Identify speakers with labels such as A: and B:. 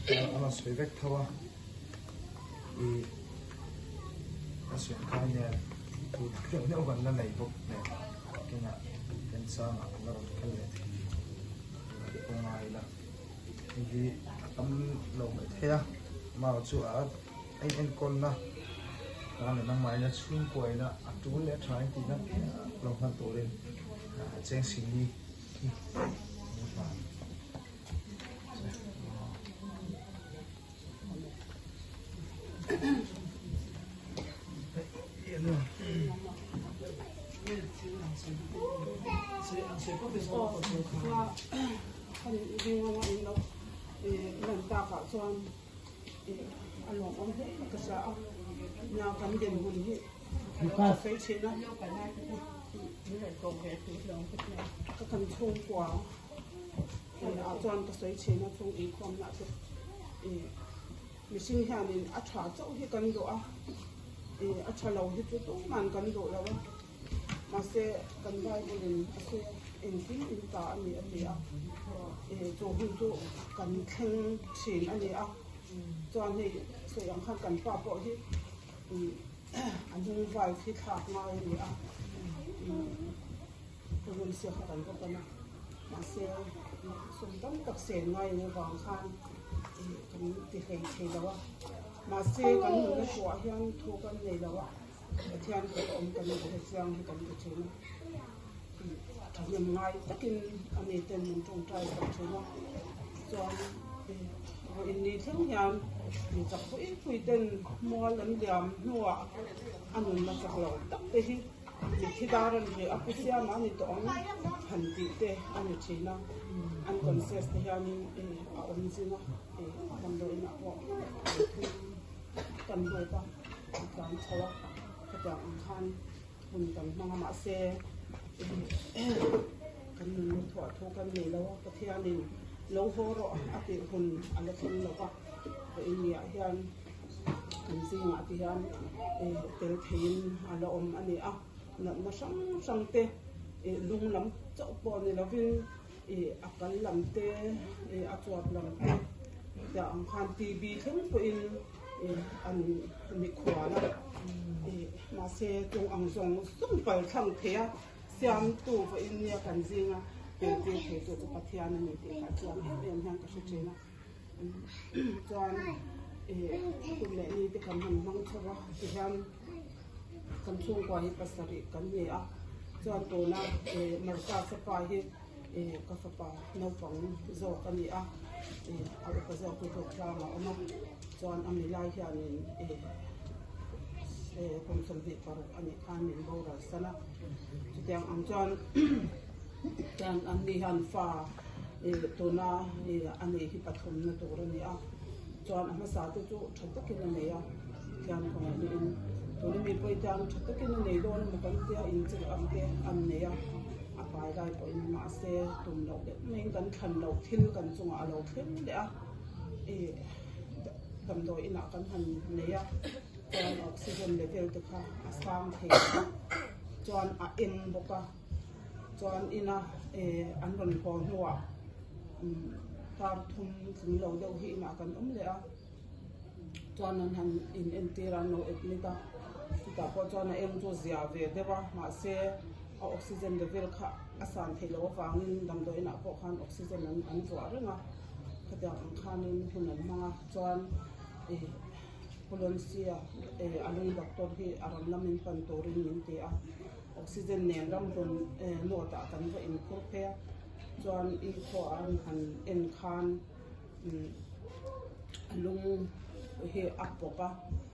A: A rawn sawi vek tho a, ih a sawi ang khan nia tur tleuh hleuh kan la nei bawk nen kinah remchangah kan la rawn kal leh thei tur te pawh ngai ila hei hi a tam lo mai thei a amaherawhchu chu a a inenkawlna tan leh nangmahina chhungkuaina a tul leh a tha in tihna piang lo hman turin cheng singli hi an hlan.
B: Ah chuan ka sawi thin a chung inkhawmna chu ih mihring hianin a tha chauh hi kan duh a ih a tha lo hi chu tuman kan duh lo a mahse kan bible in a sawi a engkim in ta a ni a ti a ih chu hun chu kan thleng thin a ni a chuan hei sawi ang khan kan pa pawh hi ih a hnung valve hi thlak ngai a ni a ih. Ka rawn siak a kan va pan a, mahse sum tam tak sen ngai ang avang khan kan ti hlei thei lo a, mahse kan nunna thuah hian thu kan nei lo a, Pathian kut a awm kan hre chiang hi kan ti thin a, thahnem ngai takin a mi ten min tawngtai sak thin a, chuan vawiin ni thleng hian mi chak pui pui ten mual an liam hnuah a nunna chak lo tak te hi. Mitthi dar an ri a, pu siama a ni tawh ang han tih te a ni thin a, an conscious te hianin a awm zing a, damdawiin ah pawh kan lut a, a tlan chho a, khatiang ang khan hun kan hmang a mahse kan nunna thuah thu kan nei lo a, Pathianin lo haw rawh a tih hun a la thleng lo va, vawiin hian. Kan zingah te hian tel theiin a la awm a ni a, natna hrang hrang te ih lung lam chauh pawh ni lovin ih a kal lam te ih a chuap lam te tiah ang khan T_B thleng pawhin ih an mikhual a ih mahse chung ang zawng zawng pal thlang thei a siamtu vawiin nia kan zinga tel tir thei tu chu Pathian a ni tih kha chiang em em hian ka hre thin a. Chuan kum leh ni te kan han hmang chho a tihian kan chhungkua hi pasarih kan ni a chuan tuna Marka fapa hi ka fapa naupang zawk a ni a a upa zawk hi Hlawhtlang a awm a chuan a milai hianin kum 26 a nih khan min boral san a chutiang ang chuan chuan an ni hian fa. Tuna a nei hi pathumna tur a ni a, chuan a hmasa te chu tha takin a nei a, thian kawngaihin tuna mi pawh hian tha takin a nei dawn emaw kan tia inchilh ang te an nei a, a pai lai pawhin mahse tum loh deuh maiin kan thlan loh thil kan chungah a lo thleng leh a, ih damdawi inah kan han nei a, chuan oxygen level te kha a sang thei a, chuan a eng bawk a. Chuan ina an rawn haw hnuah kar thum tling lo deuh hi inah kan awm leh a, chuan an han in entir a an lo admit a, chutah pawh chuan a eng chu zia ve deuh a, mahse a oxygen level kha a san theih loh avangin damdawi inah pawh khan oxygen an an vuah reng a, khatiang ang khanin hun an hmang a, chuan ih Pulonsia a lung doctor hi a rawn lamin pan turin min ti a. Oxygen nen ramhlun note ah kan va inkhur phei a, chuan i khaw an han en khan a lung hi a pawp a.